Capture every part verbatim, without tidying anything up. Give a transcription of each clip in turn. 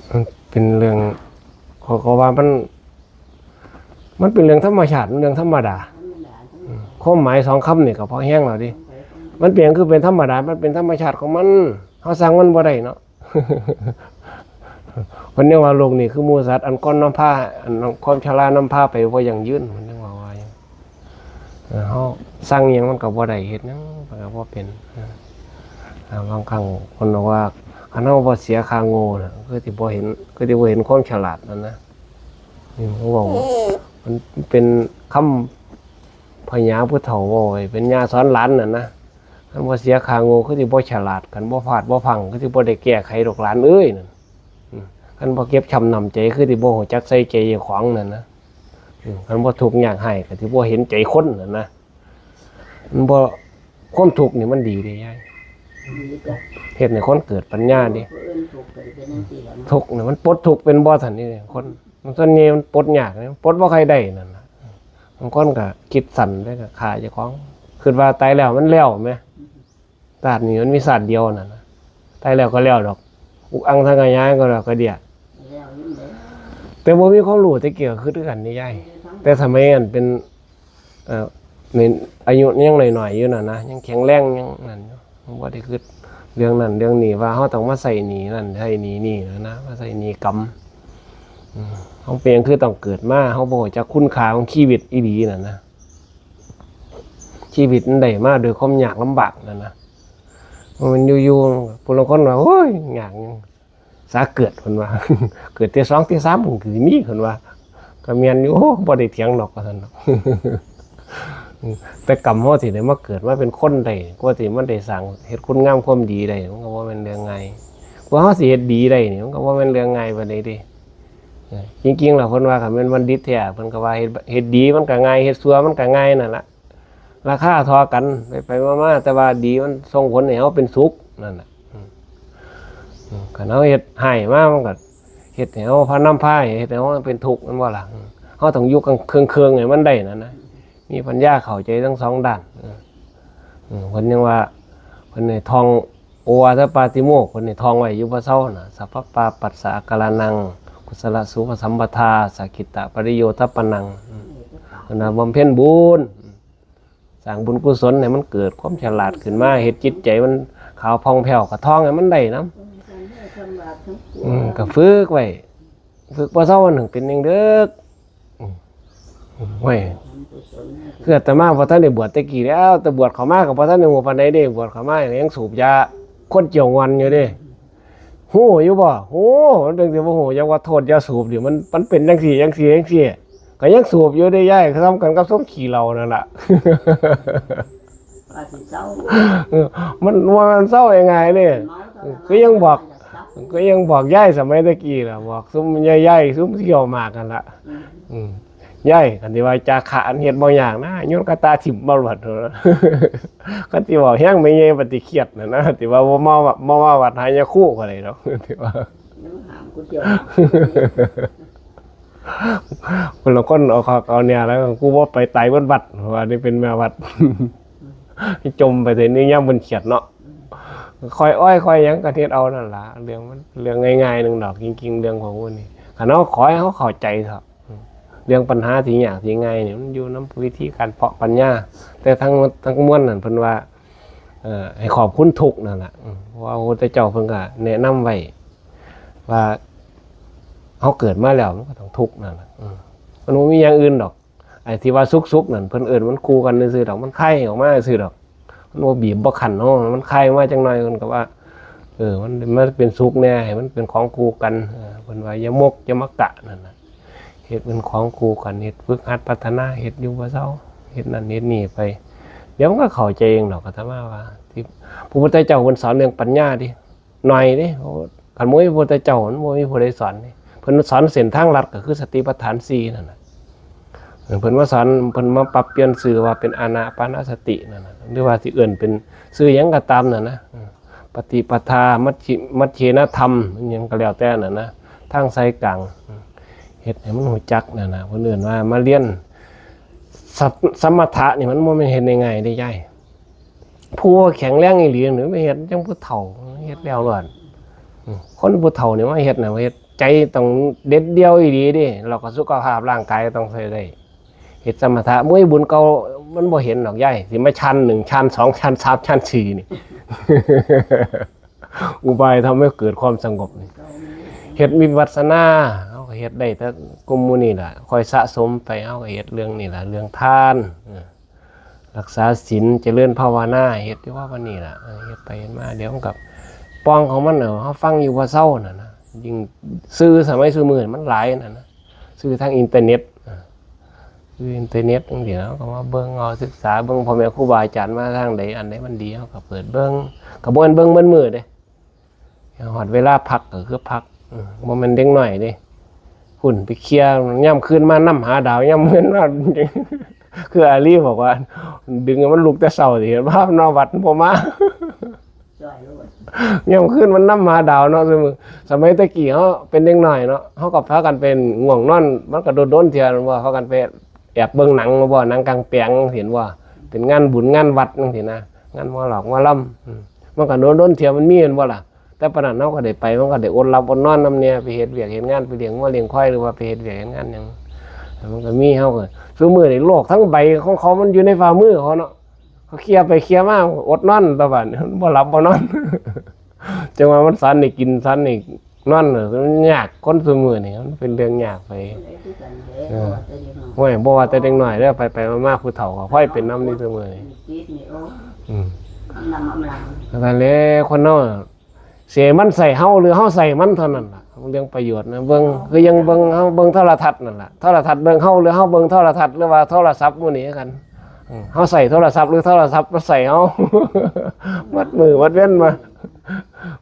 มันเป็นเรื่อง เขาก็ว่ามัน มันเป็นเรื่องธรรมชาติ มันเรื่องธรรมดา ความหมายสองคำนี่ก็พอแฮงแล้วเด้ มันเป็นคือเป็นธรรมดา มันเป็นธรรมชาติของมัน เฮาสั่งมันบ่ได้เนาะ เพิ่นยังว่าโลกนี้คือหมู่สัตว์ อันก่อนนำพา อันความชรานำพาไปบ่ยั่งยืน เพิ่นยังว่าว่าอยู่ เออ เฮาสั่งหยังมันก็บ่ได้ เฮ็ดหยังมันก็บ่เป็น เออ อ่า บางครั้งเพิ่นบอกว่า คันเฮาบ่เสียค่าโง่น่ะ คือสิบ่เห็น คือสิบ่เห็นความฉลาดนั่นนะ นี่ผมเว้า มันเป็นคำพญาผู้เฒ่าเว้าไว้ เป็นย่าสอนหลานน่ะนะ คันบ่เสียค่าโง่คือสิบ่ฉลาด คันบ่พลาดบ่พลั้งคือสิบ่ได้แก้ไขดอกหลานเอ้ยนั่น อืม คันบ่เก็บช้ำน้ำใจคือสิบ่รู้จักใส่ใจเจ้าของนั่นนะ อืม คันบ่ทุกข์ยากไร้ก็สิบ่เห็นใจคนนั่นนะ มันบ่ ความทุกข์นี่มันดีเด้ยาย ดีจ้ะ เฮ็ดให้คนเกิดปัญญาเด้ ผู้อื่นทุกข์ก็เป็นจังซี่ล่ะเนาะ ทุกข์นี่มันปลดทุกข์เป็นบ่ซั่นนี่ คน มันส่วนใหญ่มันปลดยากนี่ ปลดบ่ค่อยได้นั่นน่ะ บางคนก็คิดสั้นแล้วก็ฆ่าเจ้าของ คิดว่าตายแล้วมันแล้วแหม ชาตินี้มันมีชาติเดียวนั่นน่ะ ตายแล้วก็แล้วดอก อุกอังสังขยาก็แล้วก็เดีย แล้วอยู่แล้ว แต่บ่มีความรู้แต่กี้ก็คือกันนี่ยาย แต่สมัยนั้นเป็น เอ่อ ในอายุยังน้อยๆอยู่น่ะนะ ยังแข็งแรงยังนั่นอยู่ บ่ได้คิดเรื่องนั้นเรื่องนี้ ว่าเฮาต้องมาใช้หนี้นั่นใช้หนี้นี่นะนะ มาใช้หนี้กรรม อืม เฮาเป็นหยังคือต้องเกิดมา เฮาบ่รู้จักคุณค่าของชีวิตอีหลีนั่นนะ ชีวิตมันได้มาโดยความยากลำบากนั่นนะ มันอยู่ๆ ผู้ลางคนว่า โอ้ย ยากหยัง สาเกิด เพิ่นว่า เกิดเทื่อสองเทื่อสาม เพิ่นก็สิมี เพิ่นว่า ก็แม่นอยู่ โอ้ บ่ได้เถียงดอก ว่าซั่นดอก แต่กรรมเฮาสิได้มาเกิดมาเป็นคนได้ กว่าสิมาได้สร้างเฮ็ดคุณงามความดีได้ มันก็บ่แม่นเรื่องง่าย กว่าเฮาสิเฮ็ดดีได้นี่ มันก็บ่แม่นเรื่องง่ายปานใดเด้ เออ จริงๆแล้วเพิ่นว่าคันแม่นบัณฑิตแท้ เพิ่นก็ว่าเฮ็ด เฮ็ดดีมันก็ง่าย เฮ็ดชั่วมันก็ง่ายนั่นล่ะ ราคาเท่ากัน ไปๆมาๆ แต่ว่าดีมันส่งผลให้เฮาเป็นสุขนั่นน่ะ อืม อืม คันเฮาเฮ็ดร้ายมา มันก็เฮ็ดให้เฮาพานำพา เฮ็ดให้เฮาเป็นทุกข์ แม่นบ่ล่ะ อืม เฮาต้องอยู่กลางเคิงๆให้มันได้นั่นนะ มีปัญญาเข้าใจทั้งสองด้าน เออ อืม เพิ่นยังว่า เพิ่นให้ท่องโอวาทปาติโมกข์ เพิ่นให้ท่องไว้อยู่บ่เซาน่ะ สัพพปาปัสสะอาการานัง กุศลสูปสัมปทา สักขิตะปริโยทัปปนัง อืม เพิ่นว่าบำเพ็ญบุญ สร้างบุญกุศลให้มันเกิดความฉลาดขึ้นมา เฮ็ดจิตใจมันขาวผ่องแผ้ว ก็ท่องให้มันได้นำ อืม ก็ฝึกไว้ ฝึกบ่เซา วันหนึ่งเป็นหนึ่งเด้อ อืม โอ้ย คืออาตมาบ่ทันได้บวชแต่กี้แล้ว แต่บวชเข้ามาก็บ่ทันได้ฮู้ปานใดเด้ บวชเข้ามายังสูบยาคนเจียวงอนอยู่เด้ ฮู้อยู่บ่ ฮู้ มันเป็นสิบ่ฮู้ อย่าว่าโทษยาสูบนี่ มัน มันเป็นจังซี่ จังซี่ จังซี่ ก็ยังสูบอยู่เด้ยาย คือทำกันกับส้มขี้เหล้านั่นล่ะ ว่าสิเซา เออ มัน ว่ามันเซาง่ายๆเด้ เมาเท่านั้น ก็ยังบอก ว่าอยากเซา ก็ยังบอกยายสมัยตะกี้ล่ะ บอกซุมยายๆ ซุมเที่ยวหมากกันล่ะ อืม อืม ยาย คันที่ว่าจาคะอันเฮ็ดบ่ยากนะ โยนกระตาถิ่มมาวัด คันที่เว้าแฮงแม่ใหญ่ปฏิเครียดน่ะนะ ที่ว่าบ่มาวัด บ่มาวัดหายาคู่ก็ได้ดอก ที่ว่า ยังห้ามกูเดียว คนละคนเอาคักเอาแน่แล้ว กูบ่ไปตายเบิดวัด ว่านี่เป็นแม่วัด จมไปแต่นี่ยามเพิ่นเครียดเนาะ ค่อยอ้อยค่อยหยังก็เฮ็ดเอานั่นล่ะ เรื่องมัน เรื่องง่ายๆหนึ่งดอก จริงๆ เรื่องของพวกนี้ คันเฮาขอให้เฮาเข้าใจเถาะ เรื่องปัญหาที่ยากที่ง่ายนี่มันอยู่นำวิธีการเพาะปัญญา แต่ทั้งหมดทั้งมวลนั่นเพิ่นว่า เอ่อ ให้ขอบคุณทุกข์นั่นล่ะ อืม เพราะว่าพระพุทธเจ้าเพิ่นก็แนะนำไว้ ว่าเฮาเกิดมาแล้วมันก็ต้องทุกข์นั่นล่ะ อืม มันบ่มีอย่างอื่นดอก ไอ้ที่ว่าสุขๆนั่น เพิ่นเอิ้นมันคู่กันซื่อๆดอก มันคายออกมาซื่อดอก มันบ่บีบบ่คั้นเนาะ มันคายออกมาจักหน่อย เพิ่นก็ว่า เออ มัน มันเป็นสุขแน่ ให้มันเป็นของคู่กัน เออ เพิ่นว่าอย่ามกอย่ามากะนั่นน่ะ เฮ็ดเป็นของคู่กัน เฮ็ดฝึกหัดพัฒนา เฮ็ดอยู่บ่เซา เฮ็ดนั่นเฮ็ดนี่ไป เดี๋ยวมันก็เข้าใจเองดอก อาตมาว่า ที่พระพุทธเจ้าเพิ่นสอนเรื่องปัญญาเด้ หน่อยเด้ โอ้ คันบ่มีพระพุทธเจ้า มันบ่มีผู้ใดสอนเด้ เพิ่นสอนเส้นทางลัดก็คือสติปัฏฐานสี่นั่นน่ะ เพิ่นมาสอน เพิ่นมาปรับเปลี่ยนชื่อว่าเป็นอานาปานสตินั่นน่ะ หรือว่าสิเอิ้นเป็นชื่อหยังก็ตามนั่นนะ ปฏิปทา มัชฌิ มัชฌินธรรม อิหยังก็แล้วแต่นั่นนะ ทางสายกลาง เฮ็ดให้มันรู้จักนั่นน่ะ เพิ่นเอิ้นว่ามาเรียน สะ สมถะนี่มันบ่แม่นเฮ็ดง่ายๆเด้ยาย ผู้แข็งแรงอีหลีนี่มาเฮ็ดจั่งผู้เฒ่า เฮ็ดแล้วรอด อืม คนผู้เฒ่านี่มาเฮ็ดน่ะ มาเฮ็ด ใจต้องเด็ดเดี่ยวอีหลีเด้ แล้วก็สุขภาพร่างกายก็ต้องใช้ได้ เฮ็ดสมถะ มวยบุญเก่ามันบ่เห็นดอกยาย สิมาชั้นหนึ่ง ชั้นสอง ชั้นสาม ชั้นสี่นี่ อุบายทำให้เกิดความสงบนี่ เฮ็ดวิปัสสนา เฮาก็เฮ็ดได้แต่กลุ่มหมู่นี่ล่ะ ค่อยสะสมไป เฮาก็เฮ็ดเรื่องนี่ล่ะ เรื่องทาน เออ รักษาศีล เจริญภาวนา เฮ็ดอยู่ว่าวันนี้ล่ะ เออ เฮ็ดไปเฮ็ดมา เดี๋ยวมันก็ป่องของมันน่ะ เฮาฟังอยู่บ่เซานั่นนะ ยิ่งสื่อสมัยซุมื้อมันหลายนั่นนะ สื่อทางอินเทอร์เน็ต อ่า สื่ออินเทอร์เน็ตจั่งซี้ เฮาก็มาเบิ่งเอา ศึกษาเบิ่งพ่อแม่ครูบาอาจารย์มาทางใด อันใดมันดี เฮาก็เปิดเบิ่ง ก็บ่แม่นเบิ่งเบิดมื้อเด้ ฮอดเวลาพักก็คือพัก อืม บ่แม่นเด็กน้อยเด้ พุ้นไปเคลียร์ ยามคืนมานำหาดาว ยามคืนมา คืออาลีบอกว่า ดึงให้มันลุกแต่เช้าสิ เห็นบ่ นอนวัดมันบ่มา จ่อยโลด ยามคืนมันนำหาดาวเนาะ ซุมื้อ สมัยแต่กี้เฮาเป็นเด็กน้อยเนาะ เฮาก็พากันไปง่วงนอน มันก็โดนๆเทื่อว่า พากันไปแอบเบิ่งหนังบ่ หนังกลางแปลง เห็นบ่ เป็นงานบุญงานวัดจั่งซี้นะ งานหมอหลอกหมอลำ อืม มันก็โดนๆเทื่อมันมี เห็นบ่ล่ะ แต่ปานนั้นเฮาก็ได้ไป มันก็ได้อดหลับอดนอนนำแหน่ ไปเฮ็ดเวียกเฮ็ดงาน ไปเลี้ยงงัวเลี้ยงควาย หรือว่าไปเฮ็ดเวียกเฮ็ดงานหยัง มันก็มี เฮาก็ ซุมื้อนี้โลกทั้งใบของเขามันอยู่ในฝ่ามือเขาเนาะ เขาเคลียร์ไปเคลียร์มา อดนอนตะบัด บ่หลับบ่นอน จังว่ามันสันนี่กิน สันนี่นอนน่ะ มันยาก คนซุมื้อนี่มันเป็นเรื่องยากไป ผู้ใดคือกันเด้ เออ บ่ว่าแต่เด็กน้อย โอ้ย บ่ว่าแต่เด็กน้อยเด้อ ไปๆมาๆผู้เฒ่าก็พลอยเป็นนำนี่ซุมื้อนี่ ติดนี่ โอ้ อืม อำลำอำลำ นั่นแหละ คนเฮาน่ะ สิให้มันใช้เฮาหรือเฮาใช้มันเท่านั้นล่ะ เรื่องประโยชน์นะ เบิ่ง คือยังเบิ่ง เฮาเบิ่งโทรทัศน์นั่นล่ะ โทรทัศน์เบิ่งเฮาหรือเฮาเบิ่งโทรทัศน์ หรือว่าโทรศัพท์หมู่นี้คือกัน อืม เฮาใช้โทรศัพท์หรือโทรศัพท์มาใช้เฮา หมดมื้อหมดเว็นมา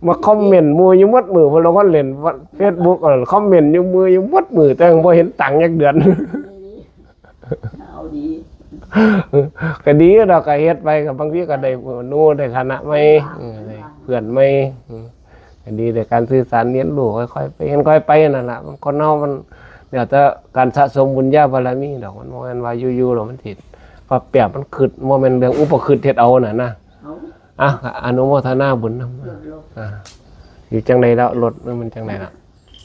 มาคอมเมนต์หมู่อยู่หมดมื้อ พวกเราก็เล่นเฟซบุ๊ก เออ คอมเมนต์อยู่หมู่อยู่หมดมื้อ แต่บ่เห็นตังค์จักเดือน เอาดี ก็ดีดอก ก็เฮ็ดไป ก็บางทีก็ได้หมู่ได้คณะใหม่ เออ ได้เพื่อนใหม่ อืม ก็ดีในการสื่อสารเรียนรู้ ค่อยๆไป เห็นค่อยไปนั่นล่ะ มันคนเฮามันแล้วแต่การสะสมบุญญาบารมีดอก มันบ่แม่นว่าอยู่ๆแล้วมันสิปั๊บแป๊บ มันคิด บ่แม่นเรื่องอุปคิดเฮ็ดเอาน่ะนะ เอา อ่ะ อนุโมทนาบุญนำ ลดลง อ่า อยู่จังใดแล้ว รถมันจังใดล่ะ